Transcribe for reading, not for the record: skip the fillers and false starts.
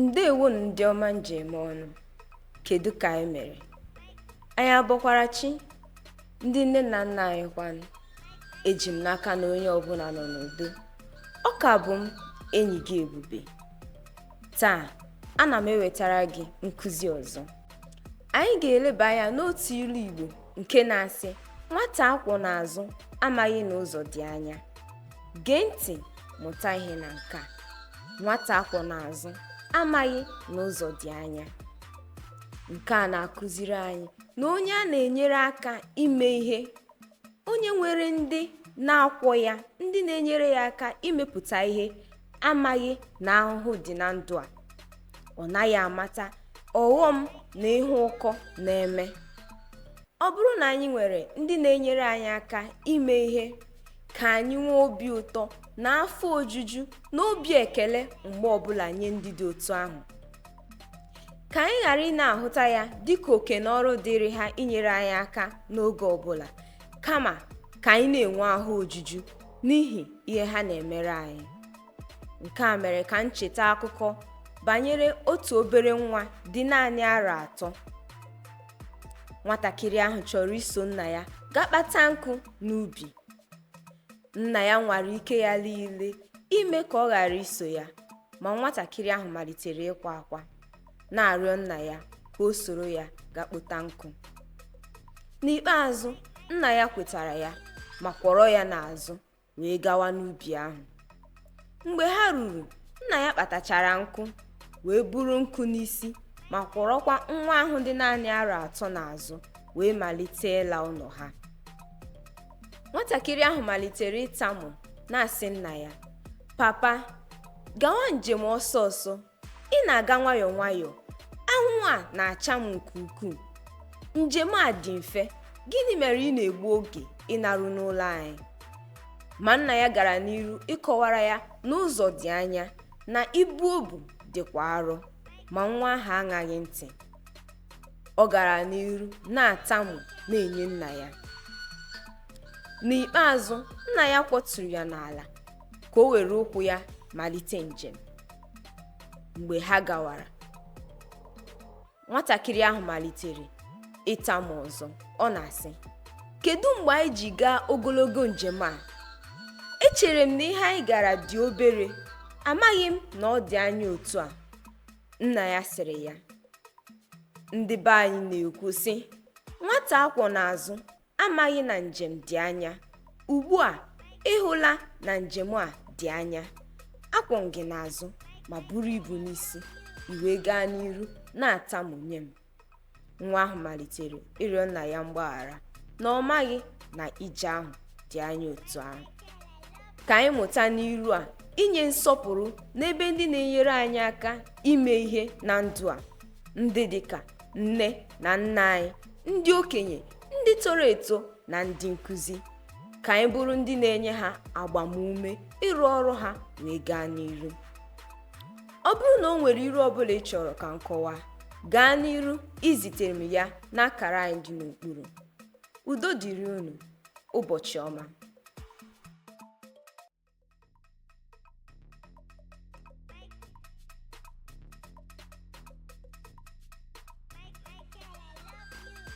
Ndewonu ndị ọma m ji eme ọnụ. Kedu ka anyị mere? Anyị abọkwara chi? Ndị nne na nna anyị kwanụ? Eji m n'aka na onye ọbụla nọ n'udo. Ọ ka bụ m enyi gị Ebube. Taa, ana m ewetara gị nkụzi ọzọ. Anyị ga-eleba anya n'otu ilu Igbo nke na-asị nwata a kwọ n'azụ amaghị na ụzọ dị anya. Gee ntị mụta ihe na nke a. Nwata a kwọ n'azụ amaghị na ụzọ dị anya. Nke a na-akụziri anyị na onye a na-enyere aka ime ihe, onye nwere ndị na-akwọ ya, ndị na-enyere ya aka imepụta ihe, amaghị na ahụhụ dị na ndụ a. Ọ naghị amata ọghọm na ihe ụkọ na-eme. Ọ bụrụ na anyị nwere ndị na-enyere anyị aka ime ihe, ka anyị nwee obi ụtọ na afọ ojuju na obi ekele mgbe ọbụla nye ndị dị otu ahụ. Ka anyị ghara ị na-ahụta ya dịka oke na ọrụ dịịrị ha inyere anyị aka n'oge ọbụla, kama ka anyị na-enwe ahụ ojuju n'ihi ihe ha na-emere anyị. Nke a mere ka m cheta akụkọ banyere otu obere nwa dị naanị arọ atọ. Nwatakịrị ahụ chọrọ iso nna ya gaa kpata nkụ n'ubi. Nna ya nwara ike ya niile ime ka ọ ghara iso ya, ma nwatakịrị ahụ malitere ịkwa akwa, na-arịọ nna ya ka o soro ya gaa kpota nkụ. N'ikpeazụ, nna ya kwetara ya ma kwọrọ ya n'azụ wee gawa n'ubi ahụ. Mgbe ha ruru, nna ya kpatachara nkụ wee buru nkụ n'isi ma kwọrọkwa nwa ahụ dị naanị arọ atọ n'azụ wee malite ịla ụlọ ha. Nwatakịrị ahụ malitere ịtamụ na-asị nna ya, Papa, gawa njem ọsọ ọsọ, ị na-aga nwayọọ nwayọọ, anwụ a na-acha m nke ukwuu. Njem a dị mfe, gịnị mere ị na-egbu oge ịnaru n'ụlọ anyị? Ma nna ya gara n'iru ịkọwara ya na ụzọ dị anya na ibu o bu dịkwa arọ, ma nwa ahụ aṅaghị ntị. Ọ gara n'iru na-atamu na-enye nna ya. N'ikpeazụ, nna ya kwọturu ya n'ala ka o were ụkwụ ya malite njem. Mgbe ha gawara, nwatakịrị ahụ malitere ịtamu ọzọ. Ọ na-asị, Kedu mgbe anyị ji gaa ogologo njem a? Echere m na ihe anyị gara dị obere, amaghị m na ọ dị anya otu a. Nna ya sịrị ya, Ndị be anyị na-ekwu sị, nwata a kwọ n'azụ amaghị na njem dị anya. Ugbu a, ị hụla na njem a dị anya. Akwọ m gị n'azụ ma buru ibu n'isi, i wee gaa n'iru na-atamu nye m. Nwa ahụ malitere ịrịọ nna ya mgbaghara na ọ maghị na ije ahụ dị anya otu ahụ. Ka anyị mụta n'iru a inye nsọpụrụ n'ebe ndị na-enyere anyị aka ime ihe na ndụ a, ndị dịka nne na nna anyị, ndị okenye, ndị toro eto na ndị nkụzi. Ka anyị bụrụ ndị na-enye ha agbamume ịrụ ọrụ ha wee gaa n'iru. Ọ bụrụ na o nwere iru ọbụla ị chọrọ ka m kọwaa, gaa n'iru izitere m ya n'akara anyị dị n'okpuru. Udo dịrị unu. Ụbọchị ọma.